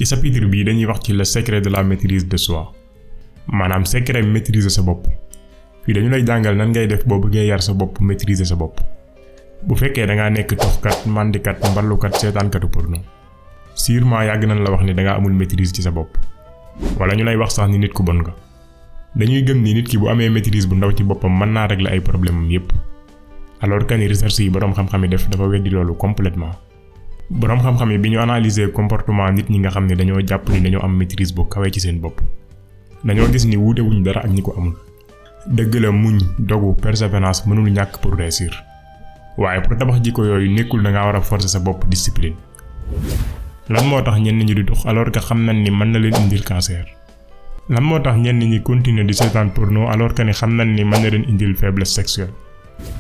ci chapitre bi dañuy wax ci le secret de la maîtrise de soi maanaam secret maîtriser sa bopp. fii dañu lay jàngal nan ngay def boo bëggee yar sa bopp maîtriser sa bopp. bu fekkee da ngaa nekk toxkat mandikat mballukat seetaankatu porno sûrement yàgg nañ la wax ni da ngaa amul maîtrise ci sa bopp. wala ñu lay wax sax ni nit ku bon nga. dañuy gëm ni nit ki bu amee maîtrise bu ndaw ci boppam mën naa régler ay problème am yépp. alors que ni recherche yi boroom xam-xam yi def dafa weddi loolu complètement. boroom xam-xam yi bi ñu analyser comportement nit ñi nga xam ne dañoo jàpp ni dañoo am maîtrise bu kawe ci seen bopp. dañoo gis ni wuute wuñ dara ak ñi ko amul. dëgg la muñ dogu persévérance mënul ñàkk pour réussir. waaye pour tabax jikko yooyu nekkul da ngaa war a forcer sa bopp discipline. lan moo tax ñenn ñi di dox alors que xam nañ ni mën na leen indil cancer. lan moo tax ñenn ñi continuer di seetaan porno alors que ni xam nañ ni mën na leen indil faiblesse sexuelle.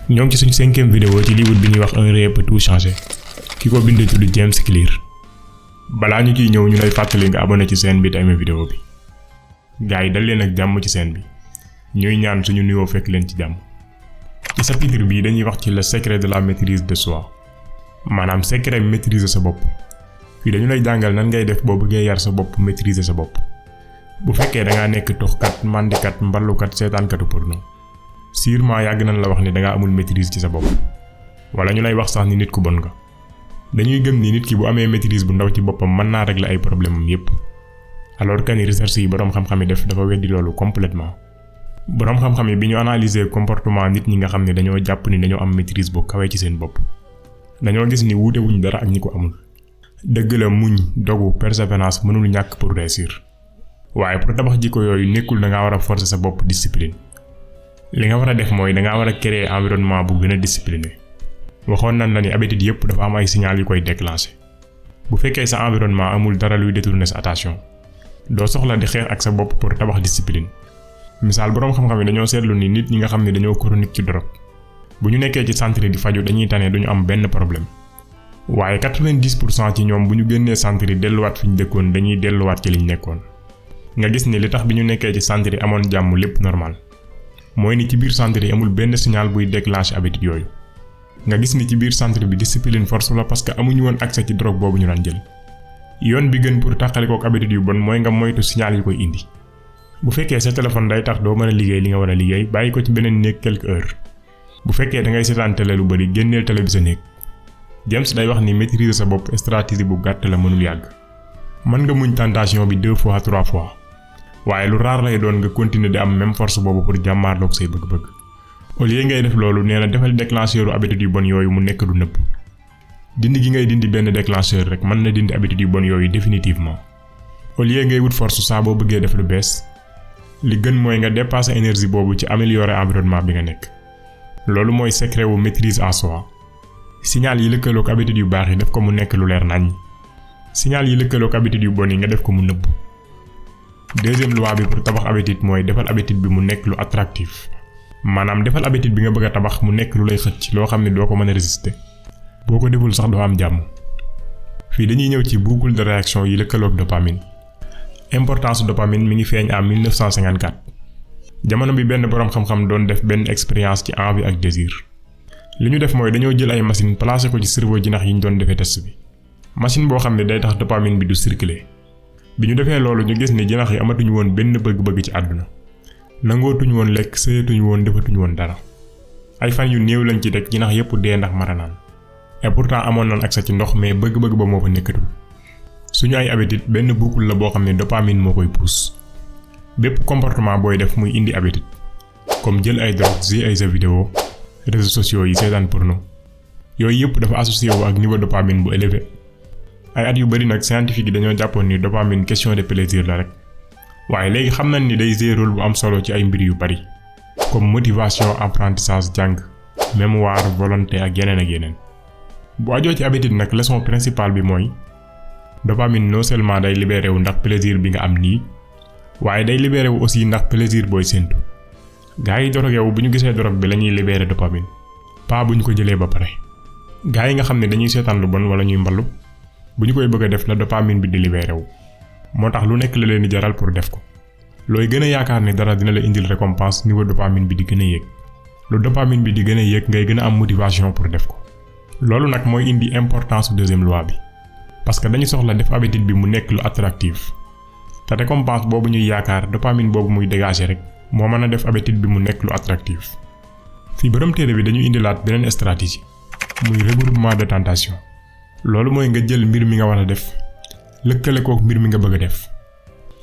ñoo ngi ci suñu 5e vidéo ci livre bi ñuy wax un réel peut tout changer. ki ko bindee tudd James Clear. balaa ñu ciy ñëw ñu lay fàttali nga abonné ci chaîne bi te aimé vidéo bi. gars yi dal leen ak jàmm ci chaîne bi. ñuy ñaan suñu nuyoo fekk leen ci jàmm. ci chapitre bi dañuy wax ci le secret de la maîtrise de soi maanaam secret maîtriser sa bopp. fii dañu lay jàngal nan ngay def boo bëggee yar sa bopp maîtriser sa bopp. bu fekkee da ngaa nekk toxkat mandikat mballukat seetaankatu porno sûrement yàgg nañ la wax ni da ngaa amul maîtrise ci sa bopp. wala ñu lay wax sax ni nit ku bon nga. dañuy gëm ni nit ki bu amee maîtrise bu ndaw ci boppam mën naa régler ay problème am yépp. alors que ni recherche yi boroom xam-xam yi def dafa weddi loolu complètement. boroom xam-xam yi bi ñu analyser comportement nit ñi nga xam ne dañoo jàpp ni dañoo am maîtrise bu kawe ci seen bopp. dañoo gis ni wuute wuñ dara ak ñi ko amul. dëgg la muñ dogu persévérance mënul ñàkk pour réussir. waaye pour tabax jikko yooyu nekkul da ngaa war a forcer sa bopp discipline. li nga war a def mooy da ngaa war a créer environnement bu gën a discipliné. waxoon nañ la ni habitude yépp dafa am ay signal yu koy déclencher. bu fekkee sa environnement amul dara luy détourner sa attention doo soxla di xeex ak sa bopp pour tabax discipline. misaal boroom xam-xam yi dañoo seetlu ni nit ñi nga xam ne dañoo chronique ci drogue bu ñu nekkee ci centre di faju dañuy tane duñu am benn problème. waaye 90% ci ñoom bu ñu génnee centre yi delluwaat fi ñu dëkkoon dañuy delluwaat ci liñ nekkoon. nga gis ni li tax bi ñu nekkee ci centre yi amoon jàmm lépp normal mooy ni ci biir centre yi amul benn signal buy déclencher habitude yooyu. nga gis ni ci biir centre bi discipline force la parce que amuñu woon accès ci drogue boobu ñu daan jël. yoon bi gën pour tàqalikook habitude yu bon mooy nga moytu signal yu koy indi. bu fekkee sa téléphone day tax doo mën a liggéey li nga war a liggéey bàyyi ko ci beneen néeg quelques heures. bu fekkee da ngay seetaan télé lu bari génneel télé bi sa néeg. James day wax ni maîtriser sa bopp stratégie bu gàtt la mënul yàgg. mën nga muñ tentation bi 2 fois 3 fois. waaye lu raar lay doon nga continuer di am même force boobu pour jàmmaarloog say bëgg-bëgg. au lieu ngay def loolu nee na defal déclencheur habitude yu bon yooyu mu nekk lu nëbb. dindi gi ngay dindi benn déclencheur rek mën na dindi habitude yu bon yooyu définitivement. au lieu ngay wut force saa boo bëggee def lu bees. li gën mooy nga dépasser énergie boobu ci améliorer environnement bi nga nekk. loolu mooy secret wu maîtrise en soi. signal yi lëkkaloog habitude yu baax yi def ko mu nekk lu leer naññ. signal yi lëkkaloog habitude yu bon yi nga def ko mu nëbb. deuxième loi bi pour tabax habitude mooy defal habitude bi mu nekk lu attractif. maanaam defal habitude bi nga bëgg a tabax mu nekk lu lay xëcc loo xam ne doo ko mën a résister. boo ko deful sax doo am jàmm. fii dañuy ñëw ci boucle de réaction yi lëkkaloog dopamine. importance dopamine mi ngi feeñ en 1954. jamono bi benn boroom xam-xam doon def benn expérience ci envie ak désir. li ñu def mooy dañoo jël ay machine placé ko ci cerveau jinax yi ñu doon defee test bi. machine boo xam ne day tax dopamine bi du circuler. bi ñu defee loolu ñu gis ni jinax yi amatuñu woon benn bëgg-bëgg ci àdduna. nangootuñu woon lekk sëyatuñu woon defatuñu woon dara. ay fan yu néew lañ ci teg jinax yépp dee ndax mara naan. et pourtant amoon nañ accès ci ndox mais bëgg-bëgg ba moo fa nekkatul. suñu ay habitude benn boucle la boo xam ne dopamine moo koy pousse. bépp comportement booy def muy indi habitude. comme jël ay drogue ji ay jeux vidéo réseaux sociaux yi seetaan porno. yooyu yépp dafa associé wu ak niveau dopamine bu élevé. ay at yu bari nag scientifique yi dañoo jàppoon ni dopamine question de plaisir la rek. waaye léegi xam nañ ni day jouer rôle bu am solo ci ay mbir yu bari. comme motivation apprentissage jàng mémoire volonté ak yeneen. bu ajoo ci habitude nag leçon principale bi mooy. dopamine non seulement day libéré wu ndax plaisir bi nga am nii. waaye day libéré wu aussi ndax plaisir booy séntu. gaa yi drogué wu bu ñu gisee drogue bi lañuy libéré dopamine. pas bu ñu ko jëlee ba pare. gaa yi nga xam ne dañuy seetaan lu bon wala ñuy mballu. bu ñu koy bëgg a def la dopamine bi di libéré wu. moo tax lu nekk la leen di jaral pour def ko. looy gën a yaakaar ni dara dina la indil récompense niveau dopamine bi di gën a yéeg. lu dopamine bi di gën a yéeg ngay gën a am motivation pour def ko. loolu nag mooy indi importance deuxième loi bi. parce que dañu soxla def habitude bi mu nekk lu attractif te récompense boobu ñuy yaakaar dopamine boobu muy dégager rek moo mën a def habitude bi mu nekk lu attractif. fii borom téere bi dañu indilaat beneen stratégie muy regroupement de tentation. loolu mooy nga jël mbir mi nga war a def lëkkale kook mbir mi nga bëgg a def.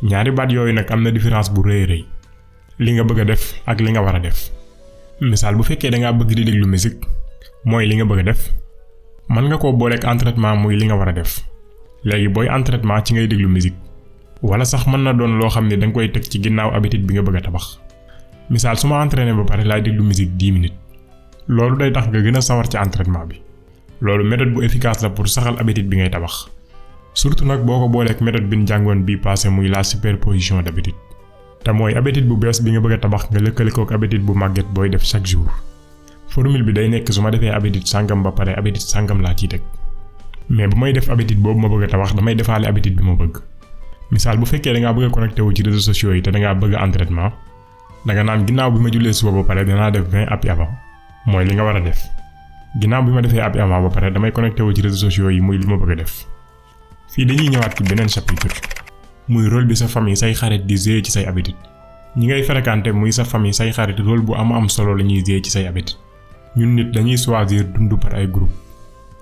ñaari baat yooyu nag am na différence bu rëy rëy li nga bëgg a def ak li nga war a def. misaal bu fekkee da ngaa bëgg di déglu musique mooy li nga bëgg a def mën nga koo booleek entraînement muy li nga war a def. léegi booy entraînement ci ngay déglu musique wala sax mën na doon loo xam ne danga koy teg ci ginnaaw habitude bi nga bëgg a tabax. misaal su ma entraîné ba pare laay déglu musique 10 minutes loolu day tax nga gën a sawar ci entraînement bi. loolu méthode bu efficace la pour saxal habitude bi ngay tabax surtout nag boo ko booleek méthode bi ñu jàngoon bii passé muy la superposition d'habitude te mooy habitude bu bees bi nga bëgg a tabax nga lëkkale kook habitude bu màgget booy def chaque jour. formule bi day nekk su ma defee habitude sàngam ba pare habitude sàngam laa ciy teg mais bu may def habitude boobu ma bëgg a tabax damay defaale habitude bi ma bëgg. misaal bu fekkee da ngaa bëgg a connecté wu ci réseaux sociaux yi te da ngaa bëgg entraînement da nga naan ginnaaw bi ma jullee suba ba pare danaa def 20 apps avant mooy li nga war a def. ginnaaw bi ma defee apps avant ba pare damay connecté wu ci réseaux sociaux yi muy li ma bëgg a def. fii dañuy ñëwaat ci beneen chapitre muy rôle bi sa famille say xarit di jouer ci say habitude. ñi ngay fréquenter muy sa famille say xarit rôle bu am solo la ñuy jouer ci say habitude. ñun nit dañuy choisir dund par ay groupe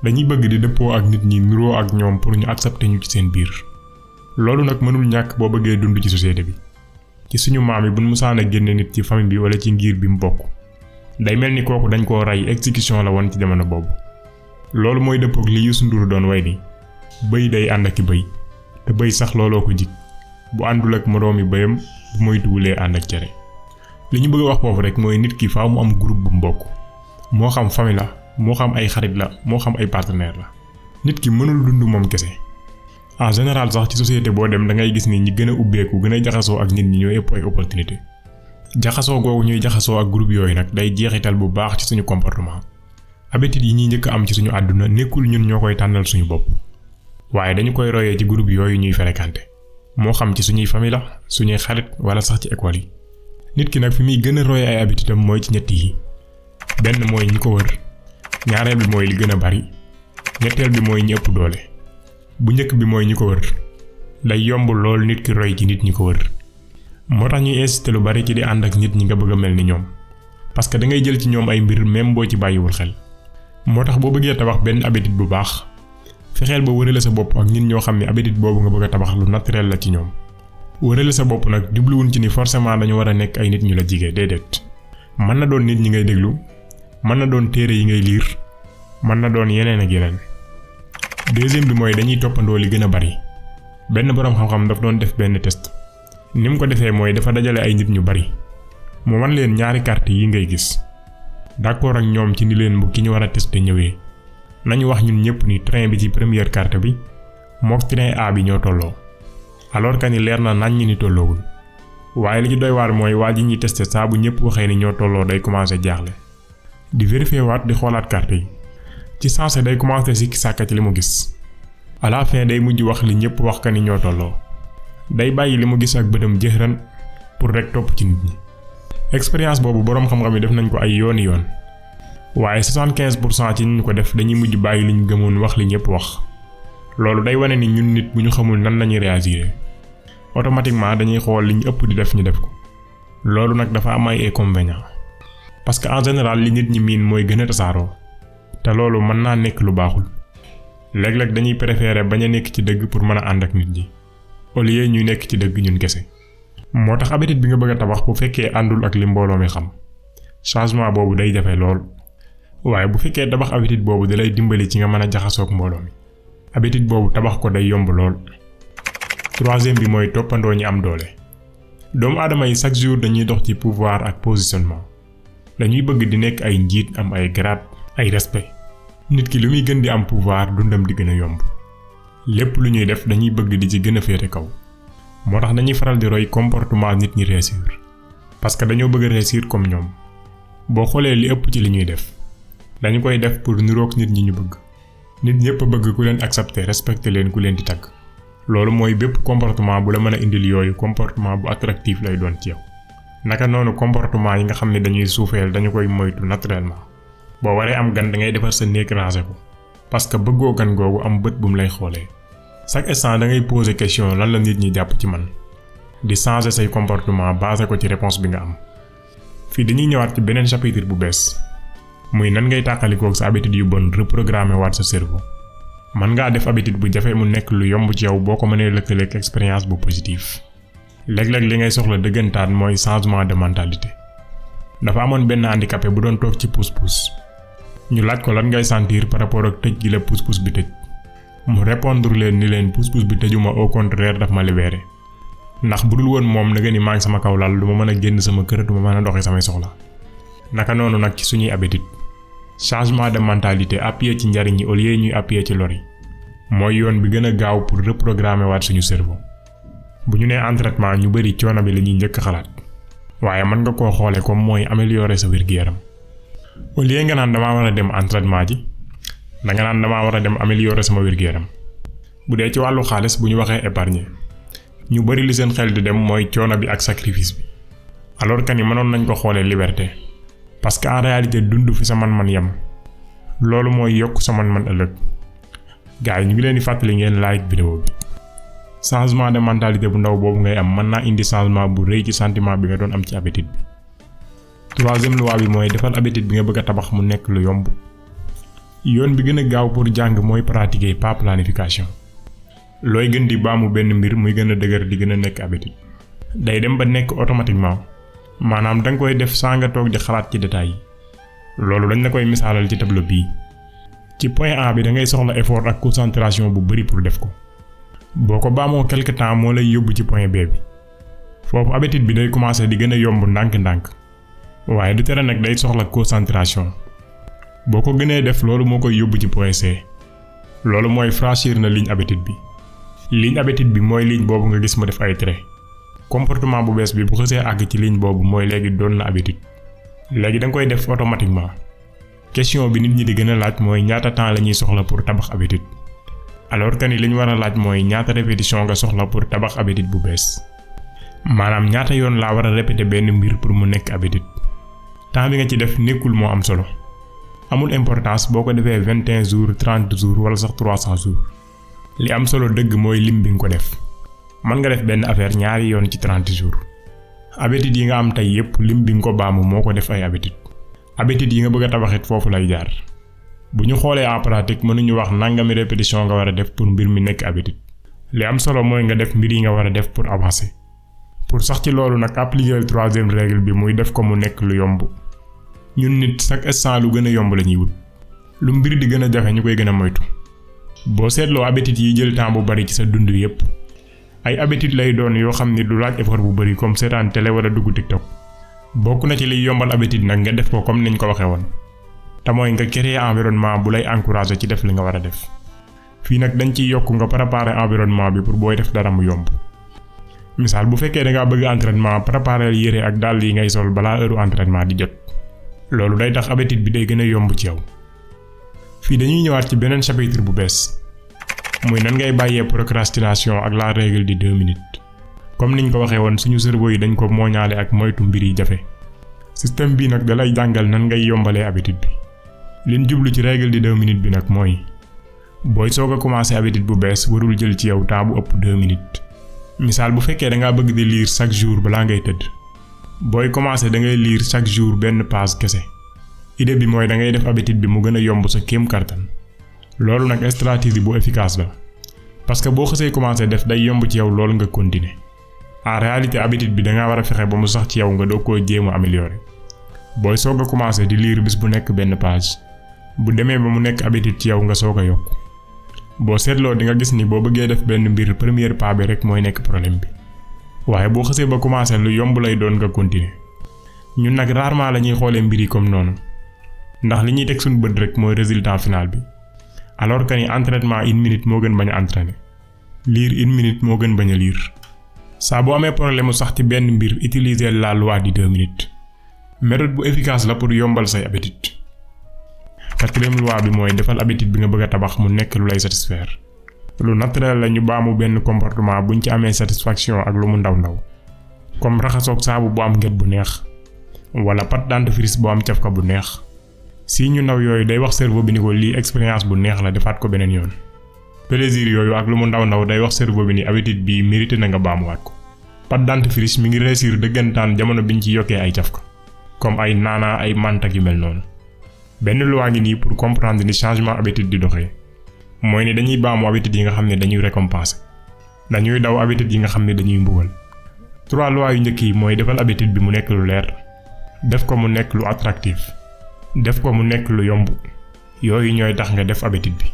dañuy bëgg di dëppoo ak nit ñi niroo ak ñoom pour ñu accepter ñu ci seen biir. loolu nag mënul ñàkk boo bëggee dund ci société bi. ci suñu maam yi buñ musaan a génne nit ci famille bi wala ci ngir bi mu bokk day mel ni kooku dañ koo rey exécution la woon ci jamono boobu. loolu mooy dëppook li Youssou Ndour doon way ni bëy day ànd ak i bëy te bëy sax looloo ko jig bu àndul ak moroomi bëyam bu moytuwulee ànd ak cere. li ñu bëgg a wax foofu rek mooy nit ki faaw mu am groupe bu mbokk moo xam famille la moo xam ay xarit la moo xam ay partenaire la. nit ki mënul dund moom kese. en général sax ci société boo dem da ngay gis ni ñi gën a ubbeeku gën a jaxasoo ak nit ñi ñoo ëpp ay opportunité. jaxasoo googu ñuy jaxasoo ak groupe yooyu nag day jeexital bu baax ci suñu comportement. habitude yi ñuy njëkk am ci suñu àdduna nekkul ñun ñoo koy tànnal suñu bopp waaye dañu koy royee ci groupe yooyu ñuy fréquenter moo xam ci suñuy famille la suñuy xarit wala sax ci école yi. nit ki nag fi muy gën a royee ay habitude am mooy ci ñett yi. benn mooy ñi ko wër ñaareel bi mooy li gën a bari ñetteel bi mooy ñi ëpp doole. bu njëkk bi mooy ñi ko wër day yomb lool nit ki roy ci nit ñi ko wër moo tax ñuy incité lu bari ci di ànd ak nit ñi nga bëgg a mel ni ñoom parce que da ngay jël ci ñoom ay mbir même boo ci bàyyiwul xel. moo tax boo bëggee tabax benn habitude bu baax fexeel ba wërale sa bopp ak nit ñoo xam ne habitude boobu nga bëgg a tabax lu naturel la ci ñoom. wërale sa bopp nag jubluwuñ ci ni forcément dañu war a nekk ay nit ñu la jige déedéet. mën na doon nit ñi ngay déglu mën na doon téere yi ngay liir mën na doon yeneen ak yeneen. deuxième bi mooy dañuy toppandoo li gën a bari. benn boroom xam-xam daf doon def benn test ni mu ko defee mooy dafa dajale ay nit ñu bari mu wan leen ñaari carte yi ngay gis d'accord ak ñoom ci ni leen bu ki ñu war a tester ñëwee nañu wax ñun ñëpp ni train bi ci première carte bi mook train A bi ñoo tolloo alors que ni leer na nañ ni tolloowul waaye li ci doy waar mooy waa ji ñuy tester saa bu ñëpp waxee ni ñoo tolloo day commencer jaaxle di vérifier waat di xoolaat carte yi ci sensé day commencer sikki sàkka ci li mu gis à la fin day mujj wax li ñëpp wax ka ni ñoo tolloo day bàyyi li mu gis ak bëtam jëxran pour rek topp ci nit ñi. expérience boobu boroom xam-xam yi def nañ ko ay yooni yoon waaye 75% ci ñu ko def dañuy mujj bàyyi liñ gëmoon wax li ñëpp wax. loolu day wane ni ñun nit bu ñu xamul nan lañuy réagir automatiquement dañuy xool li ñu ëpp di def ñu def ko. loolu nag dafa am ay inconvénients parce que en général li nit ñi miin mooy gën a tasaaroo te loolu mën naa nekk lu baaxul. léeg-léeg dañuy préférer bañ a nekk ci dëgg pour mën a ànd ak nit ñi au lieu ñuy nekk ci dëgg ñun kese. moo tax habitude bi nga bëgg a tabax bu fekkee àndul ak li mbooloo mi xam changement boobu day jafe lool waaye bu fekkee tabax habitude boobu da lay dimbali ci nga mën a jaxasoo ak mbooloo mi habitude boobu tabax ko day yomb lool. troisième bi mooy toppandoo ñi am doole. doomu aadama yi chaque jour dañuy dox ci pouvoir ak positionnement dañuy bëgg di nekk ay njiit am ay grade ay respect. nit ki lu muy gën di am pouvoir dundam di gën a yomb lépp lu ñuy def dañuy bëgg di ci gën a féete kaw moo tax dañuy faral di roy comportement nit ñi réussir parce que dañoo bëgg a réussir comme ñoom. boo xoolee li ëpp ci li ñuy def dañu koy def pour niroog nit ñi ñu bëgg nit ñëpp bëgg ku leen accepter respecter leen ku leen di tagg. loolu mooy bépp comportement bu la mën a indil yooyu comportement bu attractif lay doon ci yow. naka noonu comportement yi nga xam ne dañuy suufeel dañu koy moytu naturellement. boo waree am gan da ngay defar sa néeg ranger ko parce que bëggoo gan googu am bët bu mu lay xoolee chaque instant da ngay poser question lan la nit ñi jàpp ci man di changer say comportement basé ko ci réponse bi nga am. fii dañuy ñëwaat ci beneen chapitre bu bees muy nan ngay tàqalikoog sa habitude yu bon reprogrammer waat sa cerveau. man ngaa def habitude bu jafe mu nekk lu yomb ci yow boo ko mënee lëkkaleeg expérience bu positif. léeg-léeg li ngay soxla dëggantaan mooy changement de mentalité. dafa amoon benn handicapé bu doon toog ci pousse-pousse ñu laaj ko lan ngay sentir par rapport ak tëj gi la pousse-pousse bi tëj mu répondre leen ni leen pousse-pousse bi tëjuma, au contraire daf ma libéré ndax bu dul woon moom na nga ni maa ngi sama kaw lal du ma mën a génn sama kër, du ma mën a doxi samay soxla. naka noonu nag ci suñuy habitude changement de mentalité appuyé ci njariñ yi au lieu ñuy appuyé ci lor yi mooy yoon bi gën a gaaw pour reprogrammer waat suñu cerveau. bu ñu nee entraînement ñu bari coono bi la ñuy njëkk xalaat waaye mën nga koo xoole comme mooy améliorer sa wér-gu-yaram. au lieu nga naan damaa war a dem entraînement ji da nga naan damaa war a dem améliorer sama wér-gu-yaram. bu dee ci wàllu xaalis bu ñu waxee épargne ñu bari li seen xel di dem mooy coono bi ak sacrifice bi alors que ni mënoon nañ ko xoolee liberté parce que en réalité dund fi sa man-man yem loolu mooy yokk sa man-man ëllëg. gars yi ñu ngi leen di fàttali ngeen like vidéo bi. changement de mentalité bu ndaw boobu ngay am mën naa indi changement bu rëy ci sentiment bi nga doon am ci habitude bi. troisième loi bi mooy defal habitude bi nga bëgg a tabax mu nekk lu yomb. yoon bi gën a gaaw pour jàng mooy pratiquer pas planification. looy gën di baamu benn mbir muy gën a dëgër di gën a nekk habitude. day dem ba nekk automatiquement maanaam da nga koy def sans nga toog di xalaat ci détails yi. loolu dañ la koy misaalal ci tableau bii. ci point A bi da ngay soxla effort ak concentration bu bari pour def ko. boo ko baamoo quelque temps moo lay yóbbu ci point B bi. foofu habitude bi day commencer di gën a yomb ndànk-ndànk. waaye du tere nag day soxla concentration. boo ko gënee def loolu moo koy yóbbu ci point C. loolu mooy franchir na ligne habitude bi. ligne habitude bi mooy ligne boobu nga gis ma def ay trait. comportement bu bees bi bu xësee àgg ci ligne boobu mooy léegi doon na habitude. léegi da nga koy def automatiquement. question bi nit ñi di gën a laaj mooy ñaata temps la ñuy soxla pour tabax habitude. alors que ni li ñu war a laaj mooy ñaata répétition nga soxla pour tabax habitude bu bees. maanaam ñaata yoon laa war a répéter benn mbir pour mu nekk habitude. temps bi nga ci def nekkul moo am solo. amul importance boo ko defee 21 jours 30 jours wala sax 300 jours. li am solo dëgg mooy lim bi nga ko def. mën nga def benn affaire ñaari yoon ci 30 jours. habitude yi nga am tey yépp lim bi nga ko baamu moo ko def ay habitude. habitude yi nga bëgg a tabaxit foofu lay jaar. bu ñu xoolee en pratique mënuñu wax nangami répétition nga war a def pour mbir mi nekk habitude. li am solo mooy nga def mbir yi nga war a def pour avancer. pour sax ci loolu nag appliquer troisième règle bi muy def ko mu nekk lu yomb. ñun nit chaque instant lu gën a yomb la ñuy wut. lu mbir di gën a jafe ñu koy gën a moytu. boo seetloo habitude yi jël temps bu bari ci sa dund yépp ay habitude lay doon yoo xam ni du laaj effort bu bari comme seetaan télé wala dugg TikTok. bokk na ci liy yombal habitude nag nga def ko comme niñ ko waxee woon. te mooy nga créer environnement bu lay encourager ci def li nga war a def. fii nag dañ ciy yokk nga préparer environnement bi pour booy def dara mu yomb. misaal bu fekkee da ngaa bëgg entraînement préparer yére ak dàll yi ngay sol balaa heure entraînement di jot. loolu day tax habitude bi day gën a yomb ci yow. fii dañuy ñëwaat ci beneen chapitre bu bees. muy nan ngay bàyyee procrastination ak la règle di 2 minutes. comme niñ ko waxee woon suñu cerveau yi dañ ko mooñaale ak moytu mbir yi jafe. système bi nag dalay jàngal nan ngay yombalee habitude bi. liñ jublu ci règle di 2 minutes bi nag mooy booy soog a commencer habitude bu bees warul jël ci yow temps bu ëpp 2 minutes. misaal bu fekkee da ngaa bëgg di lire chaque jour balaa ngay tëdd. booy commencer da ngay lire chaque jour benn page kese. idée bi mooy da ngay def habitude bi mu gën a yomb sa kéem kartan. loolu nag stratégie bu efficace la. parce que boo xësee commencer def day yomb ci yow loolu nga continuer. en réalité habitude bi da ngaa war a fexe ba mu sax ci yow nga doo koo jéem a améliorer. booy soog a commencer di lire bis bu nekk benn page. bu demee ba mu nekk habitude ci yow nga soog a yokk. boo seetloo di nga gis ni boo bëggee def benn mbir premier pas bi rek mooy nekk problème bi. waaye boo xësee ba commencer lu yomb lay doon nga continuer. ñun nag rarement la ñuy xoolee mbir yi comme noonu. ndax li ñuy teg suñu bët rek mooy résultat final bi. alors que ni entraînement 1 minute moo gën bañ a entraîner. lire 1 minute moo gën bañ a lire. saa boo amee problème mu sax ci benn mbir utiliser la loi di 2 minutes. méthode bu efficace la pour yombal say habitude. quatrième loi bi mooy defal habitude bi nga bëgg a tabax mu nekk lu lay satisfaire. lu naturel la ñu baamu benn comportement buñ ci amee satisfaction ak lu mu ndaw ndaw. comme raxasoog saabu bu am nget bu neex. wala pâte dentifrice bu am cafka bu neex. si ñu ndaw yooyu day wax cerveau bi ni ko lii expérience bu neex la defaat ko beneen yoon. plaisir yooyu ak lu mu ndaw day wax cerveau bi ni habitude bi mérité na nga baamuwaat ko. pâte dentifrice mi ngi réussir dëggantaan jamono biñ ci yokkee ay cafka comme ay naana ay mantak yu mel noonu. benn loi ngi nii pour comprendre ni changement habitude di doxee mooy ne dañuy baamu habitude yi nga xam ne dañuy récompenser dañuy daw habitude yi nga xam ne dañuy mbugal. 3 lois yu njëkk yi mooy defal habitude bi mu nekk lu leer def ko mu nekk lu attractif def ko mu nekk lu yomb yooyu ñooy tax nga def habitude bi.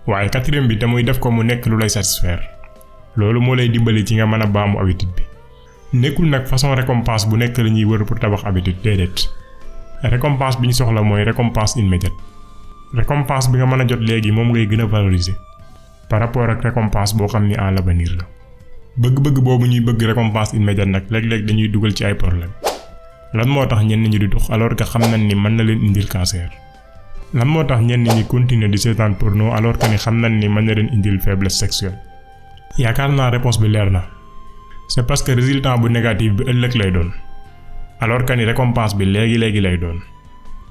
waaye 4e bi te muy def ko mu nekk lu lay satisfaire loolu moo lay dimbali ci nga mën a baamu habitude bi. nekkul nag façon récompense bu nekk la ñuy wër pour tabax habitude déedéet. récompense bi ñu soxla mooy récompense immédiate. récompense bi nga mën a jot léegi moom ngay gën a valoriser par rapport ak récompense boo xam ni à l'avenir la. bëgg-bëgg boobu ñuy bëgg récompense immédiate nag léeg-léeg dañuy dugal ci ay problème. lan moo tax ñenn ñi di dox alors que xam nañ ni mën na leen indil cancer. lan moo tax ñenn ñi continuer di seetaan porno alors que ni xam nañ ni mën na leen indil faiblesse sexuelle. yaakaar naa réponse bi leer na. c'est parce que résultat bu négatif bi ëllëg lay doon. alors que ni récompense bi léegi lay doon.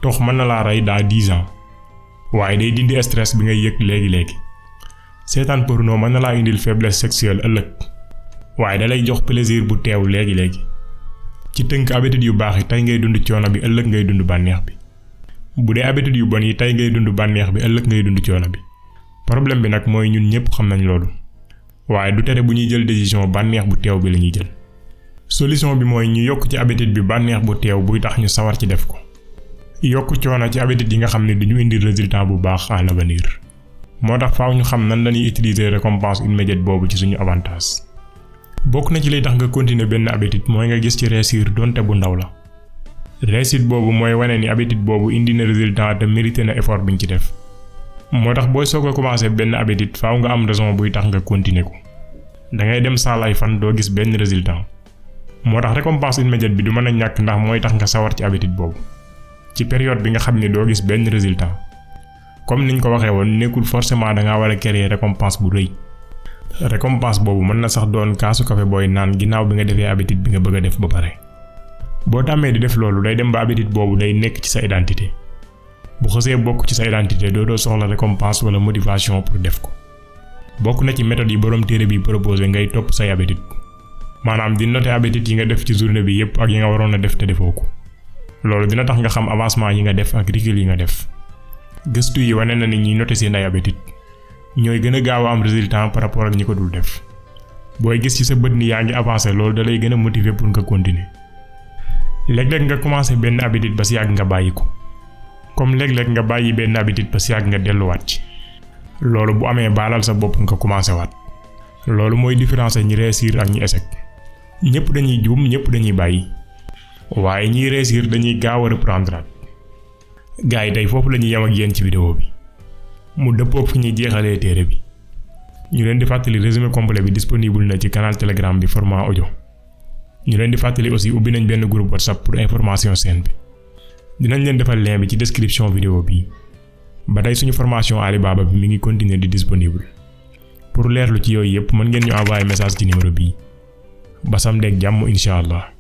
tox mën na laa rey dans 10 ans. waaye day dindi stress bi ngay yëg léegi. seetaan porno mën na laa indil faiblesse sexuelle ëllëg. waaye da lay jox plaisir bu teew léegi. ci tënk habitude yu baax yi tey ngay dund coono bi ëllëg ngay dund bànneex bi. bu dee habitude yu bon yi tey ngay dund bànneex bi ëllëg ngay dund coono bi. problème bi nag mooy ñun ñëpp xam nañ loolu. waaye du tere bu ñuy jël décision bànneex bu teew bi la ñuy jël. solution bi mooy ñu yokk ci habitude bi bànneex bu teew buy tax ñu sawar ci def ko. yokk coono ci habitude yi nga xam ne duñu indi résultat bu baax à l'avenir. moo tax faaw ñu xam nan lañuy utiliser récompense immédiate boobu ci suñu avantage. bokk na ci lay tax nga continuer benn habitude mooy nga gis ci réussir donte bu ndaw la. réussite boobu mooy wane ni habitude boobu indi na résultat te mérité na effort biñ ci def. moo tax booy soog a commencer benn habitude faaw nga am raison buy tax nga continuer ko. da ngay dem saal ay fan doo gis benn résultat. moo tax récompense immédiate bi du mën a ñàkk ndax mooy tax nga sawar ci habitude boobu. ci période bi nga xam ne doo gis benn résultat. comme niñ ko waxee woon nekkul forcément da ngaa war a créer récompense bu rëy. récompense boobu mën na sax doon kaasu café booy naan ginnaaw bi nga defee habitude bi nga bëgg a def ba pare. boo tàmmee di def loolu day dem ba habitude boobu day nekk ci sa identité. bu xësee bokk ci sa identité doo soxla récompense wala motivation pour def ko. bokk na ci méthode yi borom téere bi proposé ngay topp say habitude. maanaam di noter habitude yi nga def ci journée bi yépp ak yi nga waroon a def te defoo ko. loolu dina tax nga xam avancement yi nga def ak recul yi nga def. gëstu yi wane na ni ñi noter seen ay habitude ñooy gën a gaaw a am résultat par rapport ak ñi ko dul def. booy gis ci sa bët ni yaa ngi avancé loolu da lay gën a motiver pour nga continuer. léeg-léeg nga commencé benn habitude ba si yàgg nga bàyyi ko. comme léeg-léeg nga bàyyi benn habitude ba si yàgg nga delluwaat ci. loolu bu amee baalal sa bopp nga commencé waat. loolu mooy différence ñi réussir ak ñi échec. ñëpp dañuy juum ñëpp dañuy bàyyi. waaye ñiy réussir dañuy gaaw a reprendre. gars yi tey foofu la ñuy yem ak yéen ci vidéo bi. mu dëppook fi ñuy jeexalee téere bi. ñu leen di fàttali résumé complet bi disponible na ci canal Telegram bi format audio. ñu leen di fàttali aussi ubbi nañ benn groupe WhatsApp pour information chaîne bi. dinañ leen defal lien bi ci description vidéo bi. ba tey suñu formation Alibaba bi mi ngi continuer di disponible. pour leerlu ci yooyu yépp mën ngeen ñu envoyer message ci numéro bii. ba samedi ak jàmm incha allah.